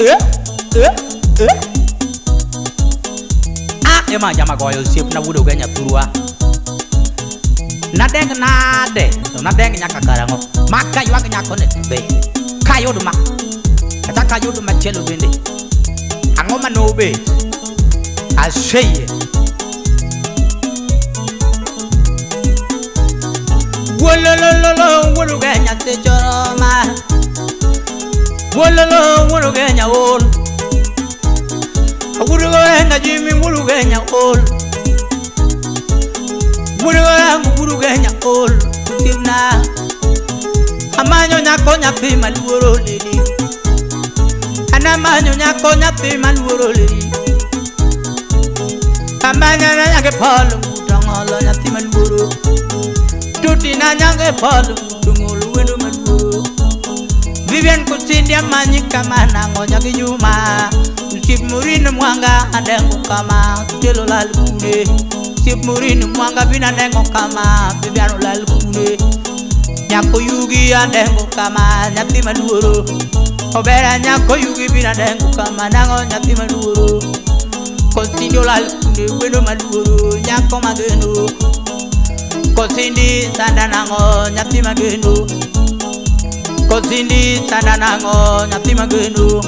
Eh, eh, eh. Ah, ema jama goyo osiepna wuod Ugenya thurwa. Nadeng nade, to nadeng nyaka karang'o? Ma kaywag nyako ni to be. Kayud ma, kata kayud machielo bende. Ang'o ma nobet? Aseyie. Wolololo, wuod Ugenya choroma. Wololo, wuod Ugenya ol. Wuod Ugenya Jimmy, wuod Ugenya ol. Wuod Ugenya, wuod Ugenya ol. Osiepna. Amanyo nyako nyathi maluoro lady. An amanyo nyako nyathi maluoro lady. Amanyo nyange Paul nguto ng'olo nyathi maluoro. Tuti na nyange Paul nguto ng'olo wendo maluoro. Vivian Kusindi amanyi kama nang'o nyagi Juma. Osiep Maureen Mwanga adengo kama telo lal kune. Osiep Maureen Mwanga bin adengo kama Vivian olal kune. Nyako Yugi adengo kama nyathi maluoro. Obera nyako Yugi bin adengo kama nang'o nyathi maluoro. Kosindi olal kune wendo maluoro nyako mageno. Kosindi sanda nang'o nyathi mageno. Kosindi sanda nang'o nyathi mageno.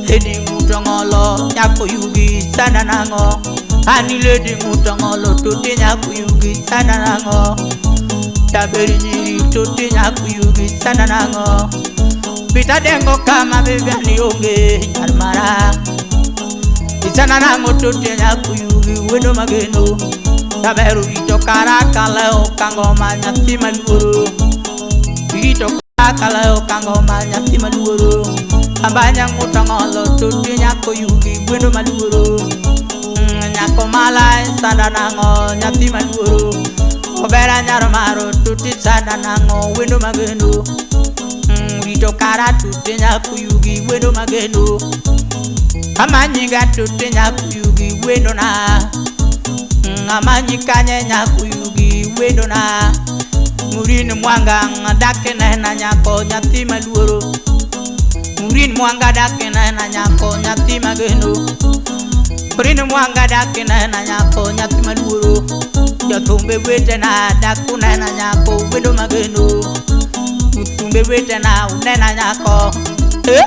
Lady nguto ng'olo nyako Yugi sanda nang'o. Ani lady nguto ng'olo tuti nyako Yugi sanda nang'o. Taberi nyiri tuti nyako Yugi sanda nang'o. Pita dengo kama Vivian onge nyar mara. Isana nang'o tuti nyako Yugi wendo mageno. Taberu rito kara kaleo kangoma nyathi maluoro. Rito kara kaleo kangoma nyathi maluoro. Ambanya nguto ng'olo tuti nyako Yugi wendo maluoro. Nyako mala sanda nang'o nyathi maluoro. Obera nyar maro tuti sanda nang'o wendo mageno. Rito kara tuti nyako Yugi wendo mageno. Amanyiga tuti nyako Yugi wendo na. Amanyi kanye nyako Yugi wendo na. Maureen Mwanga dak nena nyako nyathi maluoro. Maureen Mwanga dak nena nyako nyathi mageno. Maureen Mwanga dak nena nyako nyathi maluoro. Jothumbe wetena dak unena nyako wendo mageno. Jothumbe wetena unena nyako. Eh?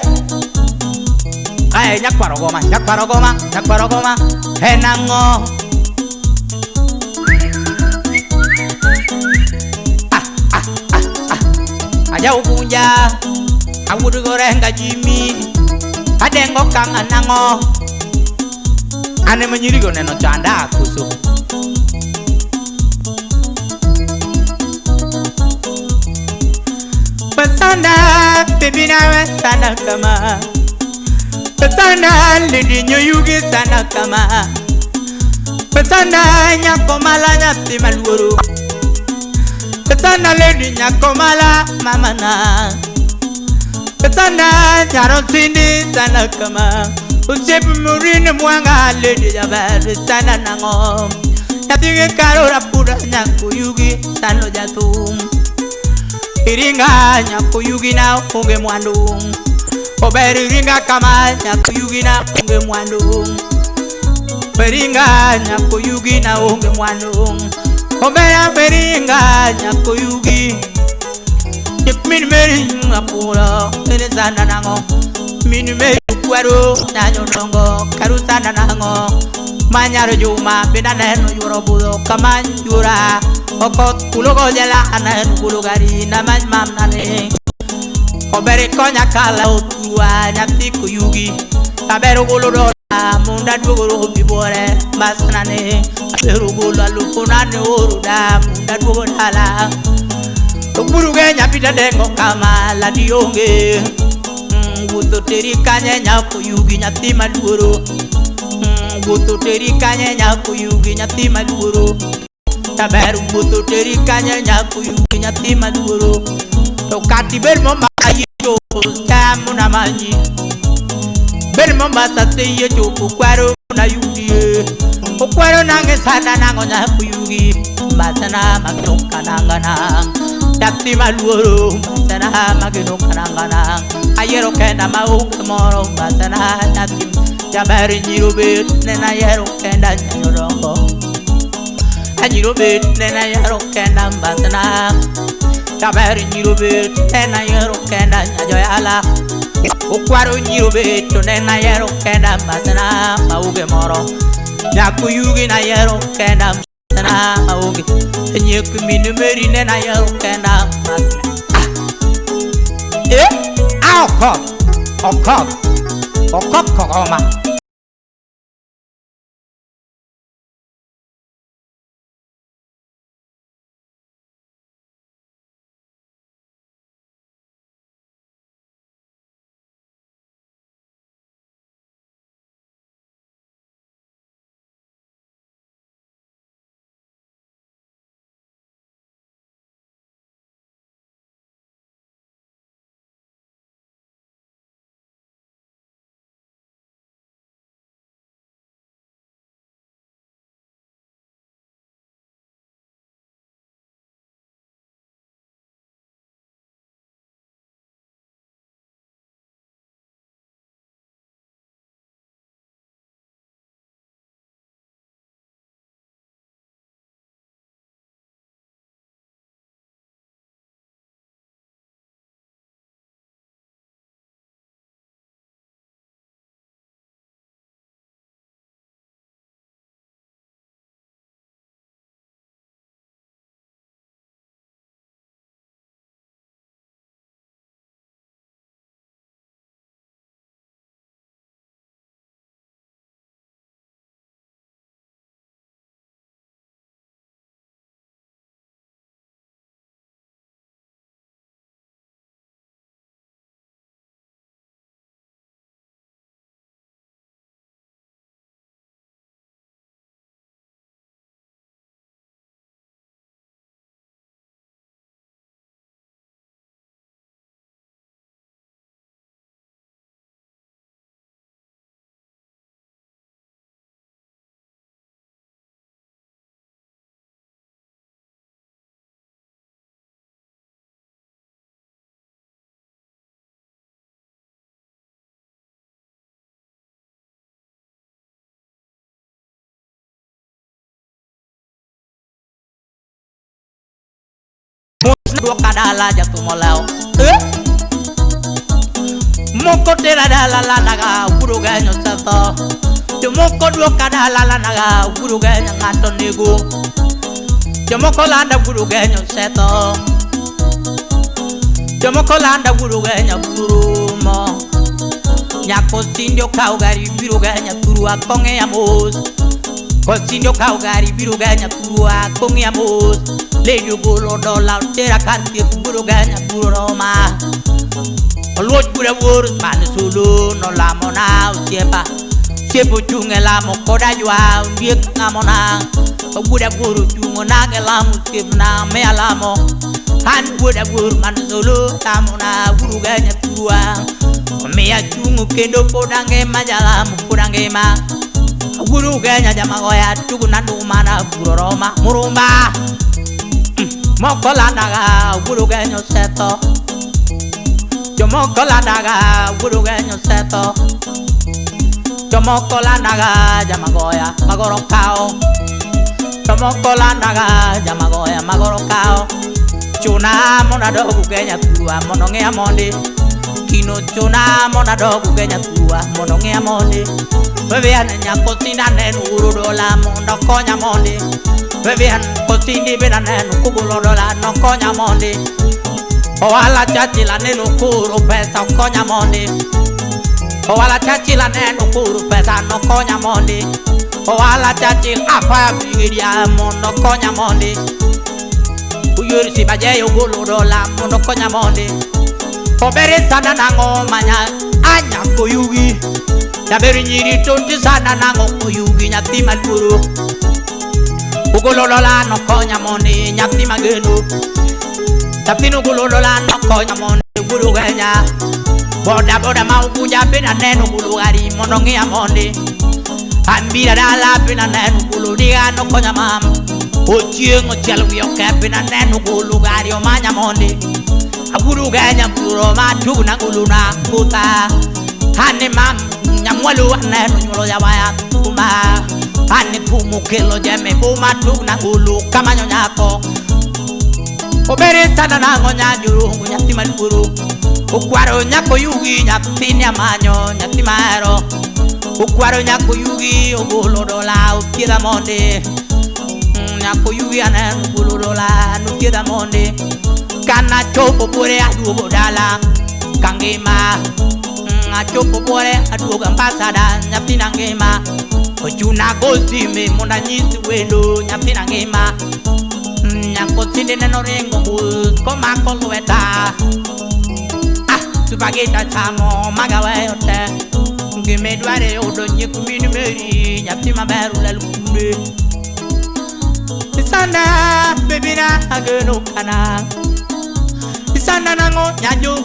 Ae nyakwaro goma, nyakwaro goma, nyakwaro goma. En ang'o? Ah, ah, ah, ah. Aja ugunja, awuod gorenga Jimmy. Adengo kanga nang'o? An ema nyirigo neno chanda koso. Wasana, baby na wasana kama. Wasana, lady nyoyugi sana kama. Wasana, nyako mala nyathi maluoro. Wasana, lady nyako mala mama na. Wasana, nyaro sindi sana kama. Osiep Maureen Mwanga lady jaber sana nang'o. Nyathi gi karo rapura nyako Yugi sano jathum. Iringa nyako Yugi na onge mwandu. Ober iringa kama nyako Yugi na onge mwandu. Beringa nyako Yugi na onge mwandu. Obera beringa nyako Yugi. Min meri apura ene sana nang'o. Min meri kwero nanyo dongo karu sana nang'o. Manyaro Juma benda neno yuro budho kama yura. Okot kulogo jela aneno kulo gari na many mamna ne. Obere konya kala otua nyathi koyugi. Abero golo dola munda duogo robi bore masna ne. Abero golo alufu nane oruda munda duogo dala. Oburuge nyapita dengo kama ladi onge. Wuotho teri kanye nyako Yugi nyathi maluoro. Wuotho teri kanye nyako Yugi nyathi maluoro. Taber wuotho teri kanye nyako Yugi nyathi maluoro. To kati ber Mombasa yie chopo chamo na manyi. Ber Mombasa te yie chopo kwaro na yudie. Okwaro nange sana nang'o nyako Yugi. Mbasana magnoka nangana. Nyathi maluoro mbasana mageno karangana. Ayiero kenda maonge moro mbasana nyathi jaber nyiro bet nena ayiero kenda nyanyodongo. Anyiro bet nena ayiero kenda mbasana. Jaber nyiro bet nena ayiero kenda nyajoyala. Okwaro nyiro bet to nena ayiero kenda mbasana maonge moro. Nyako yugi na ayiero kenda mbasana maonge. Nyiek min meri nena ayiero kenda mbasana. Eh? Ah, okok. Okok. Okok kogoma. Duoka dala jathumo lewo. Eh? Moko tera dala lanaga wudo genyo setho. Jomoko duoka dala lanaga wudo genyo ng'ato nego. Jomoko landa wudo genyo setho. Jomoko landa wudo genyo burumo. Nyako tinde okawo gari biro genya thurwa kong'iya mos. Kotinde okawo gari biro genya thurwa kong'iya mos. Lady ogolo dola otera kar thieth biro genya buroma. Oluoch bura wuor man solo nolamona osiepa. Osiepa ochung' e lamo koda jwa ondiek ng'amona. Wuoda wuor ochung'o nage lamo osiepna miya lamo. An wuoda wuor man solo lamona buru genya thurwa. Omiya achung'o kendo pod angima jalamo pod angima. Awuodo Kenya jamagoya tugona nduma buro roma murumba. Moko landaga wuodo Kenya osetho. Jomoko landaga wuodo Kenya osetho. Jomoko landaga jamagoya magoro kao. Jomoko landaga jamagoya magoro kao. Chuna mondo adog Kenya thurwa mondo ng'iya mondi. Kino chuna mondo adog Kenya thurwa mondo ng'iya mondi. Vivian nyako tinda neno uro dola mondo konya mondi. Vivian kotindi bena neno kogolo dola no konya mondi. Ohala chachila neno koro pesa okonya mondi. Ohala chachila neno koro pesa no konya mondi. Ohala chachila afaya brigedia mondo konya mondi. Uyori sibaje ogolo dola mondo konya mondi. Obere sana nango manya anya koyugi. Jaber nyiri tonti sana nango koyugi nyathi maluoro. Ogolo dola no konya mondi nyathi mageno. Nyathino ogolo dola no konya mondi wuodo Kenya. Boda boda ma Unguja bende aneno ogolo gari mondo ng'iya mondi. An bira dala bende aneno ogolo diga no konya mama. Ochieng' ochiel wiyo kepi naneno golo gari omanya mondi. Aguru genya puro matugna guluna kuta. Ani mam nyamwalu aneno nyuolo jawaya kuma. Ani thumu kelo jeme buma tugna gulu kamanyo nyako. Obere sana nang'o nyajurungu nyathi maluoro. Okwaro nyako yugi nyathini amanyo nyathi mahero. Okwaro nyako yugi ogolo dola othiedha mondi. Nyako yugi aneno ogolo dola nothiedha mondi. Kana chopo buore aduogo dala kangima. Achopo buore aduogo ambasada nyathina ngima. Ochuna go sime mondo anyis wendo nyathina ngima. Nyako tinde neno ringo bus komako lweta. Ah, supagita chamo magaweyo te. Gimidware yudo nyik min meri nyathi maber ulal kunde. Isanda bebina ageno kana. Isanda nang'o nyajo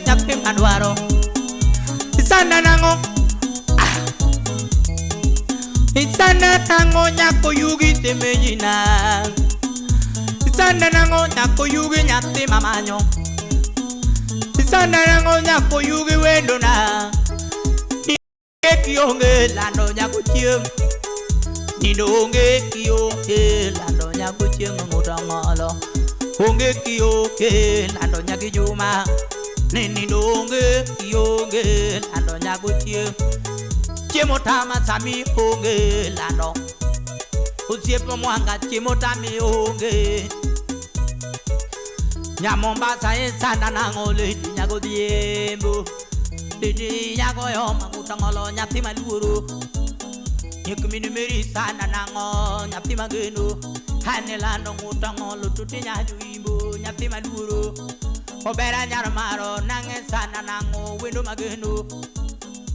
nyathi madwaro. Isanda nang'o ah. Isanda nang'o nyako yugi temejina. Isanda nang'o nyako yugi nyathi mamanyo. Isanda nang'o nyako yugi wendona. Kionge lando nyako chieng'. Nindo onge kionge lando nyako chieng' ng'uto ng'olo. Onge kionge lando nyaki juma. Nindo onge kionge lando nyako chieng'. Chiemo tama sami onge lando. Osiepo mwanga chiemo tami onge. Nyamombasa isanda nang'o lady nyago dhiembo. Lady nyago yoma ng'uto ng'olo nyathi maluoro. Nyik min meri sana nang'o nyathi mageno. Ane lando ng'uto ng'olo tuti nyajo imbo nyathi maluoro. Obera nyar maro nang'e sana nang'o wendo mageno.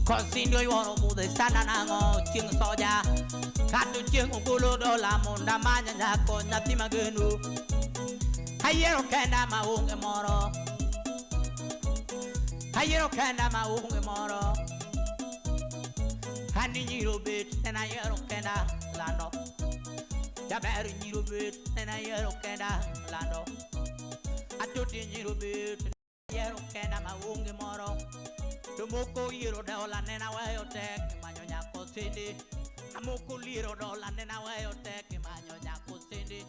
Kosindo yuoro budhe sana nang'o chieng' soja. Kato chieng' ogolo dola mondo amany nyako nyathi mageno. Ayiero kenda maonge moro. Ayiero kenda maonge moro. Ani nyiro bet en ayiero kenda lando. Jaber nyiro bet en ayiero kenda lando. Atoti nyiro bet ayiero kenda maonge moro. Jomoko yiero dola nena weyo tek manyo nyako sindi. Amoko liero dola nena weyo tek manyo nyako sindi.